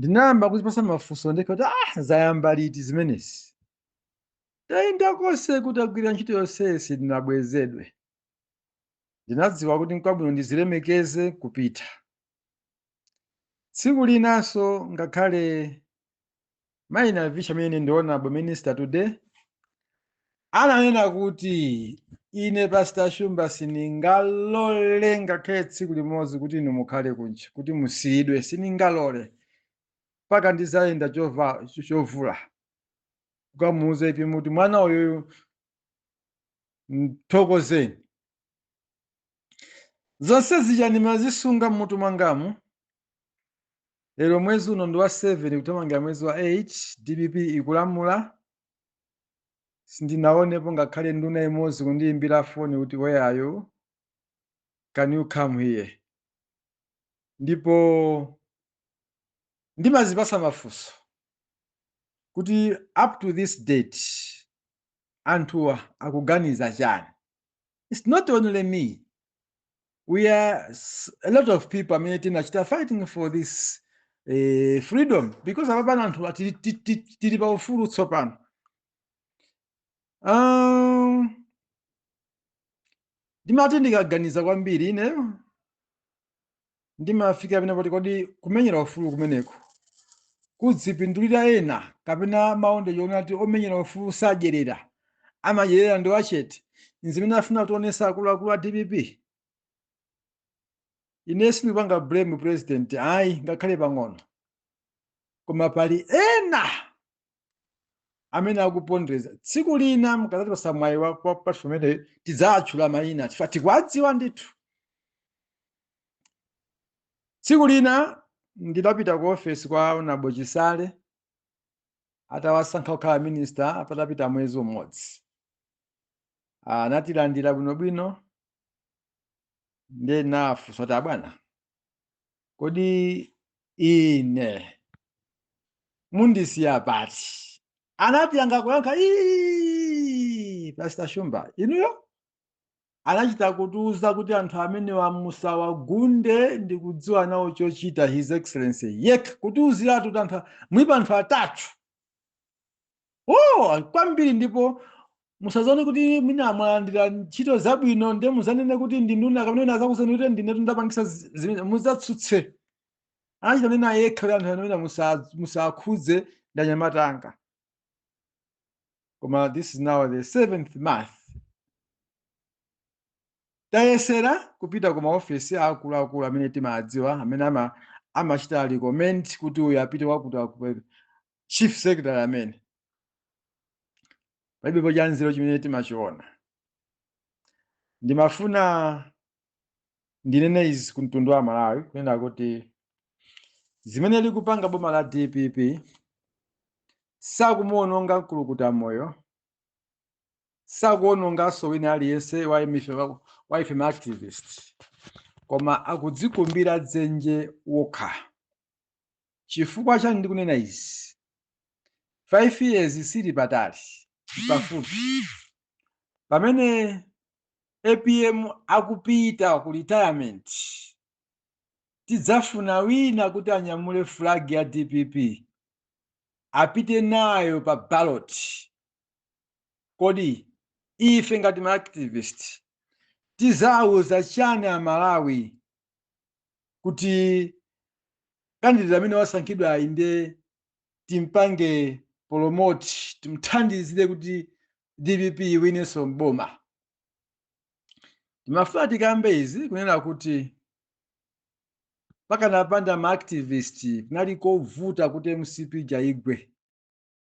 Ndinayamba kuzipasa mafunso ndekha kuti, ah, zayamba liti zimenezi? Tayenda konse kuti agwira ntchito yonse, sindinabwezedwe. Ndinadziwa kuti nkwabwino ndizilemekeze kupita. Tsiku linanso ngakhale mayi Navicha, amene ndi honorable minister today, ananena kuti ine Pastor Shumba sindingalole ngakhale tsiku limodzi kuti inu mukhale kunja, kuti musiyidwe, sindingalole mpaka ndizayenda chovula kukamuuza ipi kuti mwana uyu mthokozeni. Zonse zija ndimazisunga mmutu mwangamu. Lero mwezi uno ndi wa 7 kuthamangira mwezi wa 8, DPP ikulamula, sindinaonepo ngakhale nduna imodzi kundiyimbira foni kuti, "Where are you? Can you come here?" Ndipo ndimazipasa mafunso kuti up to this date anthuwa akuganiza chani? It's not only me, we are a lot of people amene tinachita fighting for this freedom, because apapano anthu tili pa ufulu tsopano. Ndimati ndikaganiza kwambiri ineyo, ndimafika pamene poti kodi kumenyera ufulu kumeneko kudzipindulira ena, kapena maonde choona kuti omenyera ufulu sadyerera, amadyerera ndi wachete? Nzimene afuna kutionesa akuluakulu a DPP. Ine sindikupanga blame president, ayi, ngakhale pang'ono, koma pali ena amene akupondereza. Tsiku lina mukadzatipasa mwayi wa platform imeneyi, tidzatchula mayina chifukwa tikuwadziwa ndithu. Tsiku lina ndidapita ku ofesi kwa Honorable Chisale atawasankha kukhala minister patapita mwezi umodzi. Anatilandira bwinobwino, ndiye nafunsa kuti, "Abwana, kodi ine mundisiya pati?" Anati angakuyankha, "Ii, Pastor Shumba, inuyo." Anachita kutiuza kuti anthu amenewa musawagunde, ndikudziwa nawo chochita. His Excellency yekha kutiuziratu kuti anthu mulipo anthu atatu, oh, kwambiri, ndipo musazaone kuti mwina mwalandira ntchito zabwino ndiye muzanene kuti ndi nduna, kapena wina azakuuzani kuti ndinetu ndapangisa zimene mudzatsutse. Anachita nena yekha kuti anthu amene musakhudze ndanyamatanga. Koma this is now the seventh month, tayesera kupita ku maofesi akuluakulu amene timadziwa, amene amachita recommend kuti uyu apite wakuti chief secretary, amene palibepo chanziro chimene timachiona. Ndimafuna ndinene izi ku mtundu wa Malawi, kunena kuti zimene likupanga boma la DPP, sakumuononga mkulukuta moyo, sakuononganso wina aliyense wa ife ma activist, koma akudzikumbira dzenje wokha. Chifukwa chani ndikunena izi? 5 years sili patali, pafupi. Pamene APM akupita ku retirement, tidzafuna wina kuti anyamule flag ya DPP, apite nayo pa ballot. Kodi ife ngati ma activist tizawuza chani Amalawi kuti candidate amene wasankhidwa inde timpange promote, timthandizire kuti DPP iwinenso mboma? Timafuna tikambe izi kunena kuti pakanapanda ma activist kunali kovuta kuti MCP igwe.